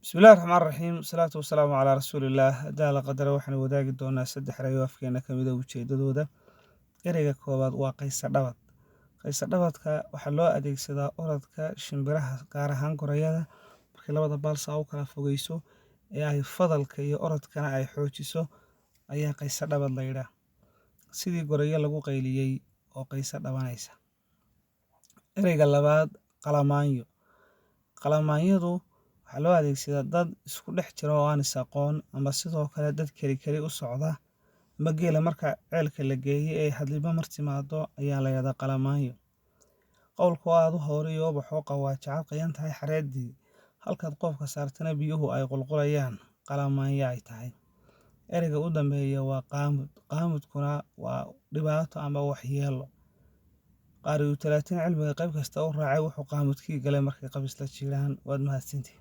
Bismillahi raxmaan raxiim, salaatu wasalaamu calaa rasuulillaah. Haddaa la qadaro, waxaan wadaagi doonaa saddex erayo afkeena ka mid a ujeedadooda. Ereyga koowaad waa qaysa dhabad. Qaysa dhabadka waxaa loo adeegsadaa orodka shimbiraha, gaar ahaan gorayada, markay labada baal saa u kala fogeyso ee ay fadalka iyo orodkana ay xoojiso ayaa qaysa dhabad la yidhaah. Sidii gorayo lagu qayliyey oo qaysa dhabanaysa. Ereyga labaad, qalamaanyo. Qalamaanyadu waxaa loo adeegsadaa dad isku dhex jira oo aan is aqoon, ama sidoo kale dad keli keli u socda, ama geela marka ceelka la geeyey ee hadliba mar timaado ayaa la yidhahdaa qalamaanyo. Qowlku aad u hooriyo ubaxoo qawaajacad qayan tahay xareeddii, halkaad qoobka saartana biyuhu ay qulqulayaan, qalamaanyo ay tahay. Ereyga u dambeeya waa qaamud. Qaamudkuna waa dhibaato ama waxyeelo. Qaariyu 30 cilmiga qayb kasta u raacay wuxuu qaamudkii galay markay qabis la jiraan. Waad mahadsantihin.